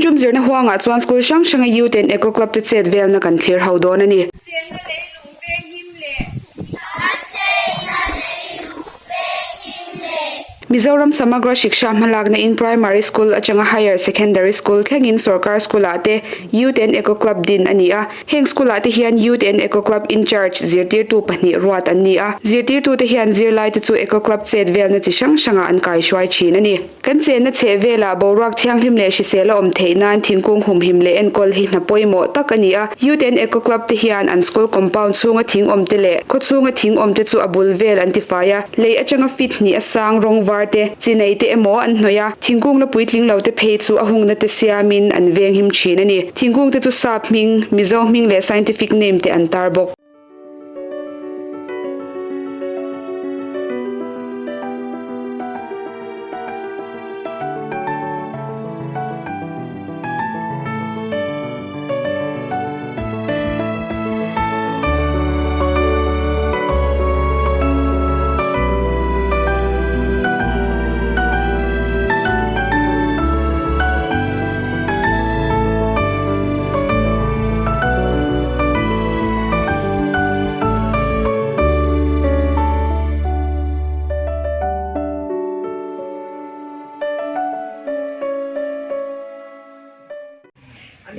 Tun tum zirna huangah chuan school hrang hranga Youth and Eco Club te chet velna kan thlir ho dawn a ni. Chenna leilung venghim leh. Kan chenna leilung venghim leh. Mizoram Samagra Shiksha hmalakna in Primary School atanga Higher Secondary School thlengin Sorkar School ah te Youth and Eco Club din a ni a. Heng School ah te hian Youth and Eco Club in-charge zirtirtu pahnih ruat an ni a. Zirtirtu te hian zirlai te chu Eco Club chet velna chi hrang hrangah an kaihruai thin a ni. Kan chenna chheh velah boruak thianghlim leh hrisel a awm theih nan thingkung humhim leh enkawl hi hna pawimawh tak a ni a. Youth and Eco Club te hian an school compound chhunga thing awm te leh khaw chhunga thing awm te chu a bul vel an tifai a. Lei atanga feet hnih a sang rawng var te, chi nei te emaw an hnawih a, thingkung la puitling lo te phei chu a hungna te siamin an venghim thin a ni. Thingkung te chu sap hming, Mizo hming leh scientific name te an tar bawk.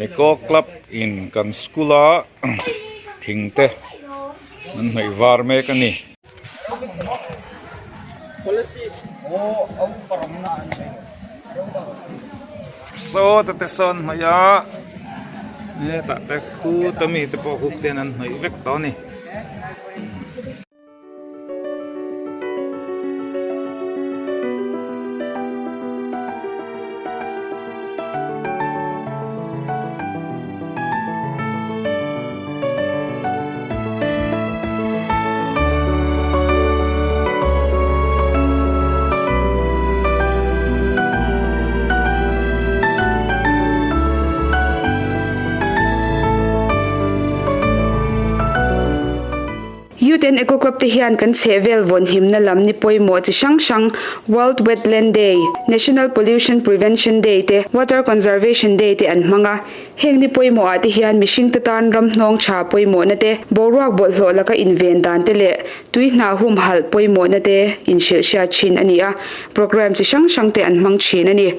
Eco club in kan school a thing te an hnaih var mek a ni. Saw te te sawn hnawih a hetah te khu te mi te pawh hook ten an hnawih vek tawh a ni. Youth and Eco Club te hian kan chhehvel vawnhimna lam ni pawimawh chi hrang hrang World Wetland Day, National Pollution Prevention Day te, Water Conservation Day te an hmang a. Heng ni pawimawh ah te hian mihring te tan ram hnawng tha pawimawhna te, boruak bawlhhlawh laka inven dan te leh tui hna humhalh pawimawhna te inhrilhhriat thin a ni a, programme chi hrang hrang te an hmang thin a ni.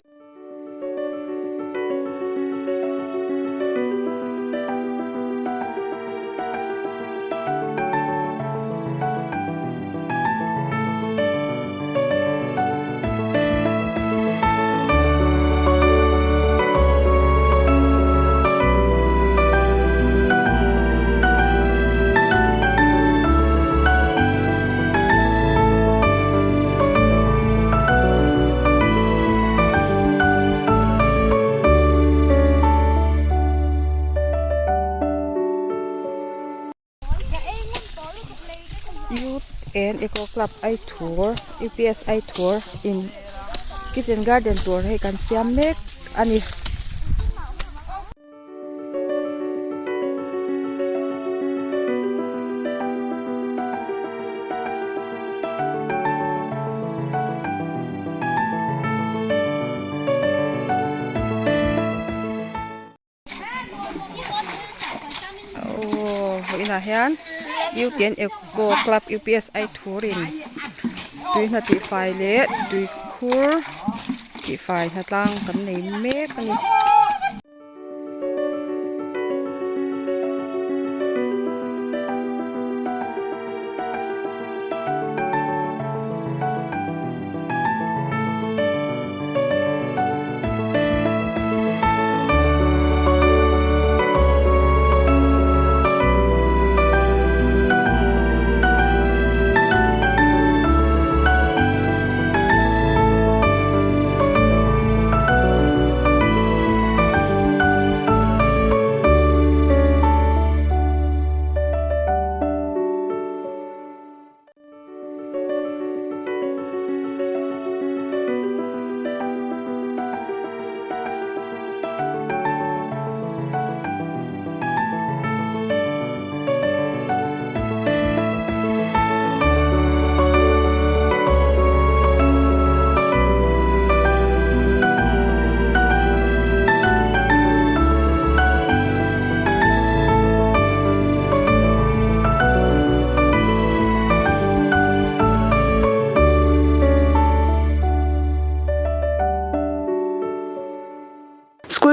Youth and Eco Club Aithur UPS Aithur in kitchen garden tur hei kan siam mek a ni. Aww vawiinah hian youth and eco club U_P_S_I thurin tui hna tih fai leh tui khur tih fai hna tlang kan nei mek a ni.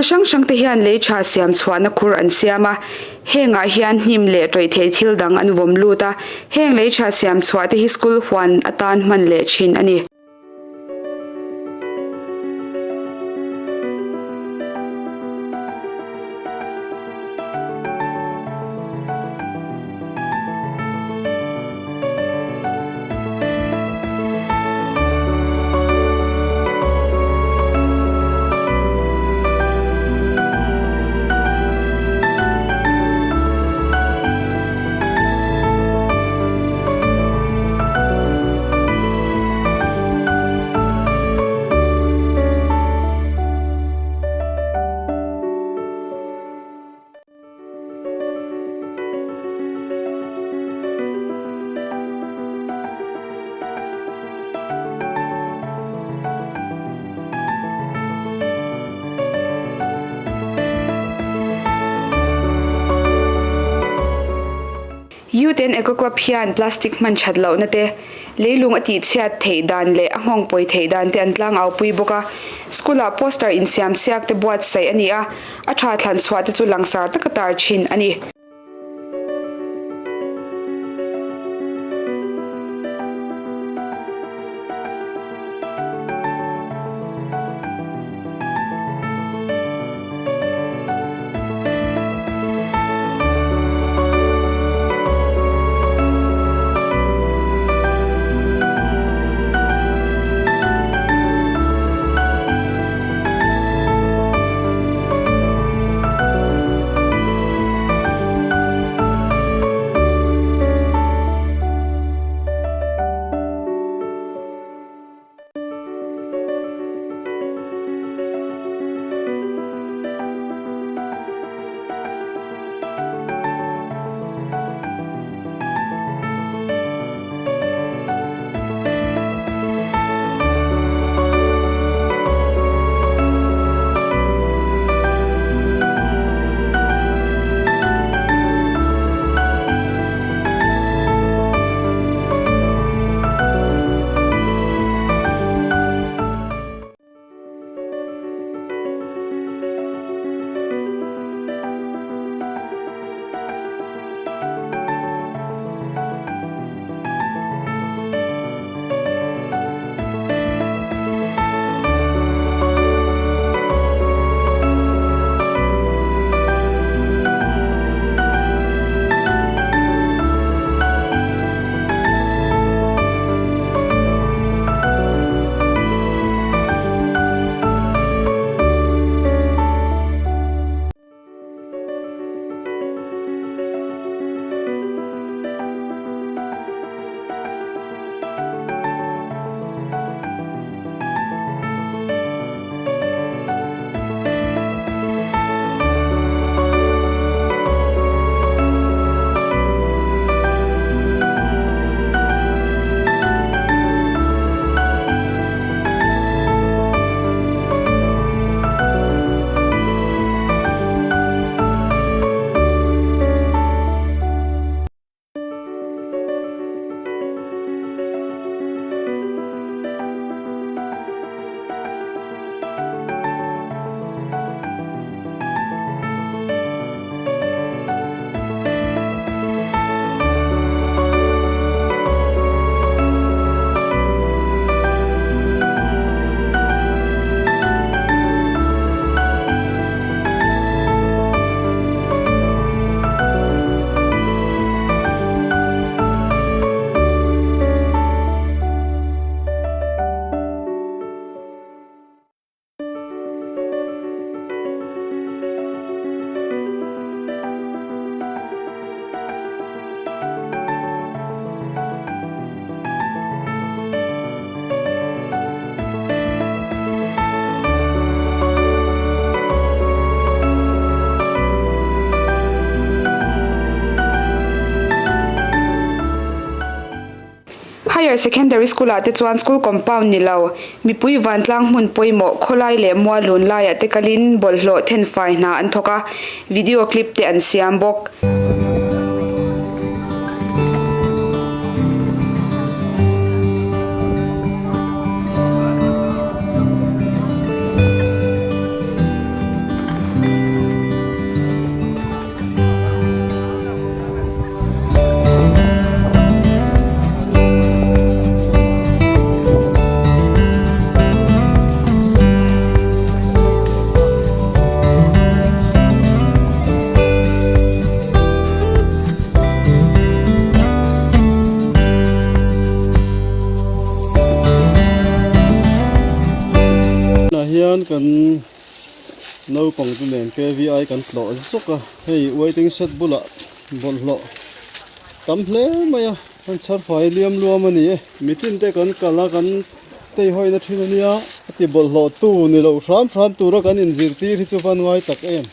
School hrang hrang te hian lei tha siam chhuahna khur an siam a, hengah hian hnim leh tawih theih thil dang an vawm lut a, heng lei tha siam chhuah te hi school huan atan hman leh thin a ni. Youth and Eco Club hian plastic hman that lohna te, leilung a tihchhiat theih dan leh a nghawng pawi theih dan te an tlangau pui bawk a. School ah poster insiam siak te buatsaih a ni a, a tha thlan chhuah te chu langsar taka tar thin a ni. Higher Secondary School ah te chuan school compound ni lo, mipui vantlang hmun pawimawh khawlai leh mual lun laiah te kalin bawlhhlawh thenfai hna an thawk a, video clip te an siam bawk. kan naupang te nen KVI kan tlawh zawk a, hei waiting shed bulah bawlhhlawh tam hle mai a, an chhar fai liam luam a ni e. Mitin te kan kal a, kan teihawi na thin a nia, a ti bawlhhlawh tu ni loh hram hram tura kan inzirtir hi chu va nuai tak em.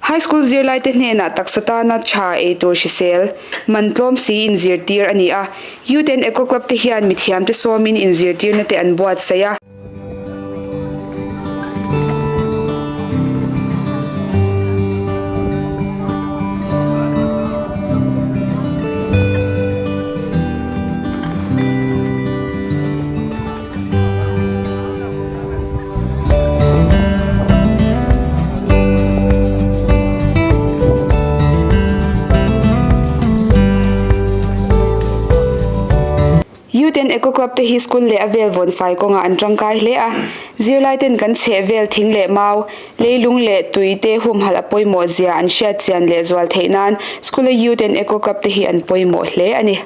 High School zirlaite hnenah taksa tana tha ei tur hrisel, man tlawm si inzirtir a ni a. Youth and Eco Club te hian mithiamte sawmin inzirtirna te an buatsaih a. Youth and Eco Club te hi school leh a vel vawn fai kawngah an tangkai hle a, zirlai ten kan chheh vel thing leh mau, leilung leh tui te humhalh a pawimawh zia an hriat chian leh zual theih nan school a Youth and Eco Club te hi an pawimawh hle a ni.